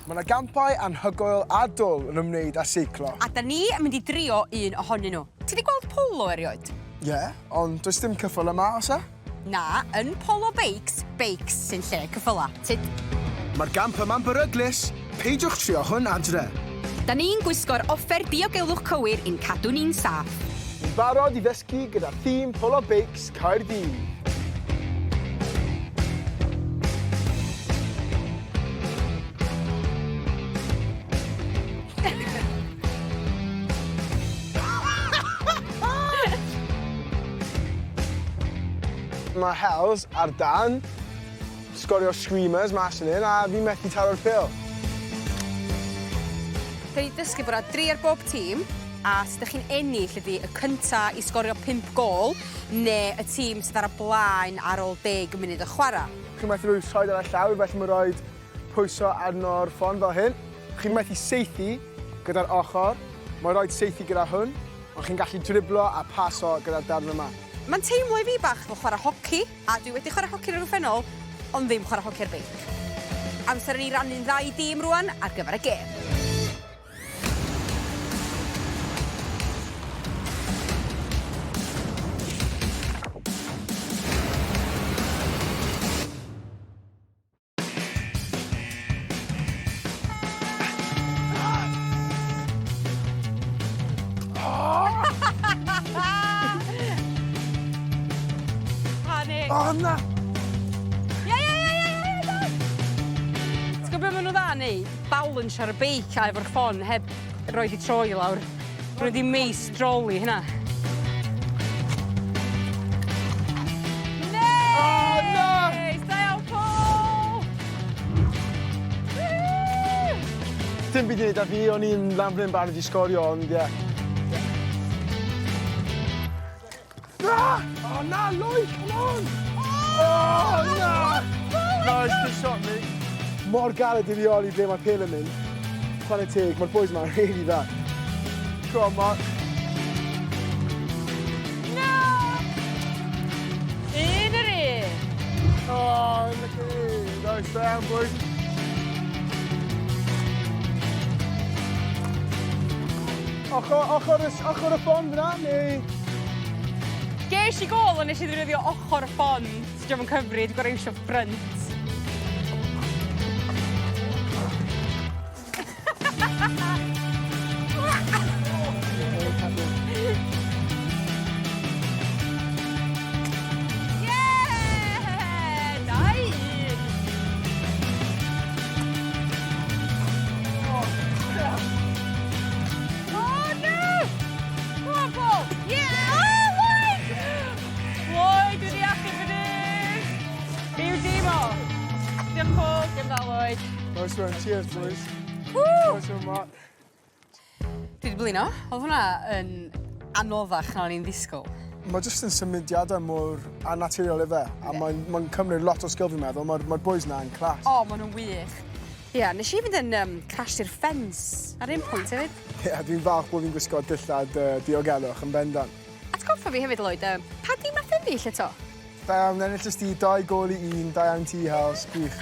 Mae 'na gampau anhygoel a dwl yn ymwneud â seiclo. A 'da ni yn mynd i drio un ohonyn nhw. Ti 'di gweld polo erioed? Ie, ond does dim cyffyle 'ma, oes e? Na, yn Polo Beics, beics sy'n lle cyffyla. Tyd. Mae'r gamp yma'n beryglus, peidiwch trio hwn adre. Da ni'n gwisgo'r offer diogelwch cywir i'n cadw ni'n saff. Ni'n barod i ddysgu gyda thîm Polo Beics Caerdydd. Mae Hells ar dan, sgorio screamers mas yn hyn, a fi methu taro'r pêl. Da ni dysgu bod 'na dri ar bob tîm, a sut 'dych chi'n ennill ydi y cynta i sgorio pump gôl, ne' y tîm sydd ar y blaen ar ôl deg munud o chwara'. Chi'n methu rhoi troed ar y llawr, felly mae rhaid pwyso arno'r ffon fel hyn. Chi'n methu saethu gyda'r ochr, mae rhaid saethu gyda hwn, ond chi'n gallu driblo a paso gyda'r darn yma. Mae'n teimlo i fi bach fel chwarae hoci, a dwi wedi chwarae hoci yn y gorffennol, ond ddim chwarae hoci ar beic. Amser i ni rannu'n ddau dîm rwan ar gyfer y gêm. Panic. O na! Ie ie ie ie ie ie! Ti'n gwybod be' ma' nw dda neu'? Balansio ar y beic a efo'r ffon heb roid 'u troi i lawr. Ma' nw 'di meistroli hynna. Neis! O na! Da iawn Paul! Woohoo! Dim byd i neud â fi, o'n i'n lan fan 'yn barod i sgorio ond ie. Na! O na, Lloyd, come on! Oh, na! Nice, good shot, mate. Mor galed i reoli ble mae pêl yn mynd. Chwarae teg, mae'r boys yma'n rili dda. Go on, Mark. No! Un yr un. Oh, look at you. Nice down, boys. Ochr, ochr, y, ochr y ffon fyna, neu... Ges i gôl ond nes i ddefnyddio ochr y ffon. So dio'm yn cyfri, dwi gor'o' iwsio ffrynt. Ie! 2-1. Oh no! Come on Paul! Yeah! Oh Lloyd! Lloyd wedi achub y dydd! Byw dim o! Diolch Paul, diolch dda Lloyd. Nice one, cheers boys. Woo! Nice one Mark. Dwi 'di blino. O'dd hwnna yn anoddach na o'n i'n ddisgwyl. Mae jyst yn symudiadau mor annaturiol ife, a mae'n ma cymryd lot o sgil fi'n meddwl, mae'r mae boys 'na yn class. O, maen nhw'n wych. Ie, yeah, nes i fynd yn um, crash i'r ffens ar un pwynt hefyd. Ie, yeah, dwi'n falch bod fi'n gwisgo dillad uh, diogelwch yn bendant. Atgoffa fi hefyd, Lloyd, um, pa dîm nath ennill eto? Da iawn, ennill ti 2 gôl i 1, da iawn ti, Hels, gwych.